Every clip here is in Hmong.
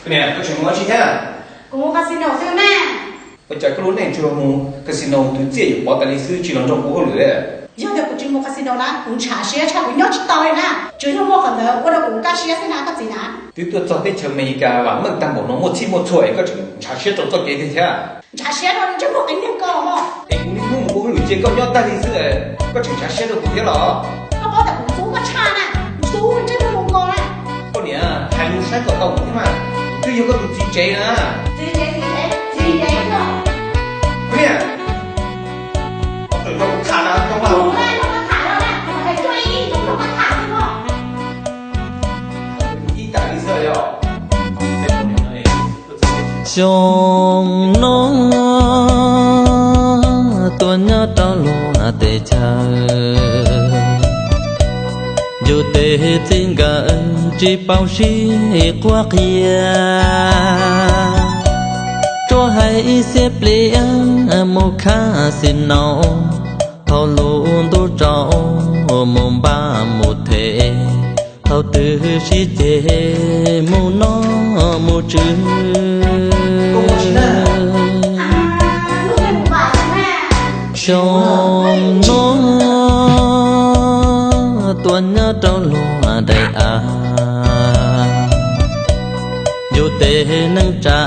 Niam, koj tseem mus ua tsi thiab? Kuv mus casino xwb mas. Ua cas koj lub neej tsuas mus casino twv txiaj yuav pov tas li xwb tsis los nrog kuv hauj lwm li? Yog tias kuv tsis mus casino na kuv ntshav siab tshaj kuv nyob tsis tau li na. Tsuas yog muaj qhov ntawd ua rau kuv kaj siab xwb na koj txiv na. Twb tuaj txog teb chaws Amelikas vam meej tag npaum no muaj txhij muaj txhua es koj tseem ntshav siab rau txoj kev tiag thiab? Ntshav siab rau ntsej muag qias neeg ko mog. Es kuv niaj hnub mus ua hauj lwm cia koj nyob tag li xwb, koj tseem ntshav siab rau kuv thiab los? Koj paub tias kuv ntxub koj tshaj na, ntxub ntsej muag mus ko na. Koj niam, hais lus saib kom tau kuv thiab mas, kuv twb yog koj tus txiv tsev na. Txiv tsev, txiv tsev, txiv tsev koj. Niam, koj tseem nrog kuv tham na, koj mas. Kuv na, koj tham no na, kuv hais tuaj ib ib hnub koj tham xwb mog. Ib tas li xwb yog. Xyoo no tuaj nyob rau luag teb chaws, yus tej txiv nkawd tsis paub sib quab qhia. Tsuas hais ib xiab pliag mus casino, thaum lub ntuj tsaus mus npaj mus them, thaum twg sib ceg mus noj mus tswv. Xyoo no tuaj nyob rau luag daim av, yus tej neej tsa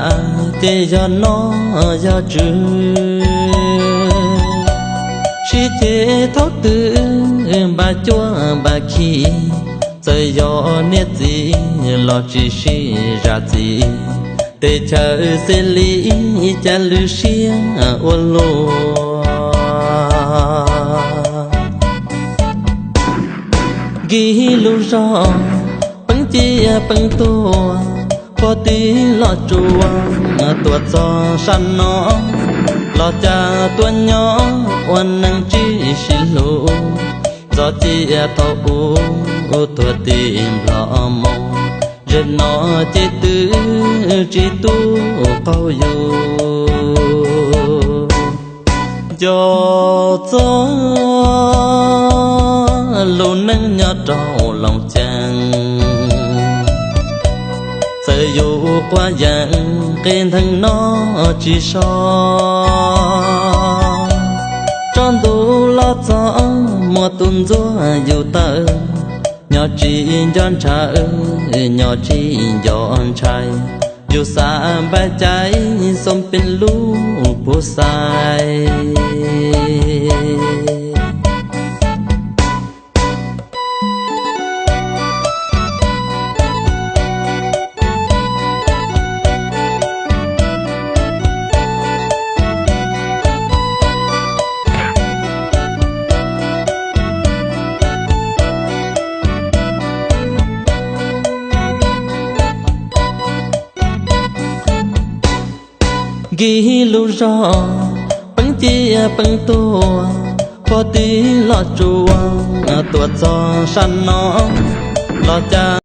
ces yog noj yog tswv. Sib ceg thaum twg npaj cuab npaj khi, txawm yog niam txiv los tsis sib zam txim. Teb chaws xes li cas lwm siab ua luaj. Nkig lub zog peeb ciaj peeb tuag, pog tij los tsuas tuaj txog sab no, los cas tuaj nyob ua neeg tsis sib hlub. Txog ciaj thaum ub tuag tim Nplog mus, zem no ces twb tsis tu qaug yus. Nco txog lub neej nyob rau Looj Ceeb, txawm yus quav yeeb qe ntheej no tsis so. Tsaus ntuj los txog muaj tus ntxuav yus tawm, nyob tsis nco ntshaw, nyob tsis nco ntshai, yus xav npaj cai xoo pem lub puv xais. Nkig lub zog peeb ciaj peeb tuag, pog tij los tsuas tuaj txog sab no, los cas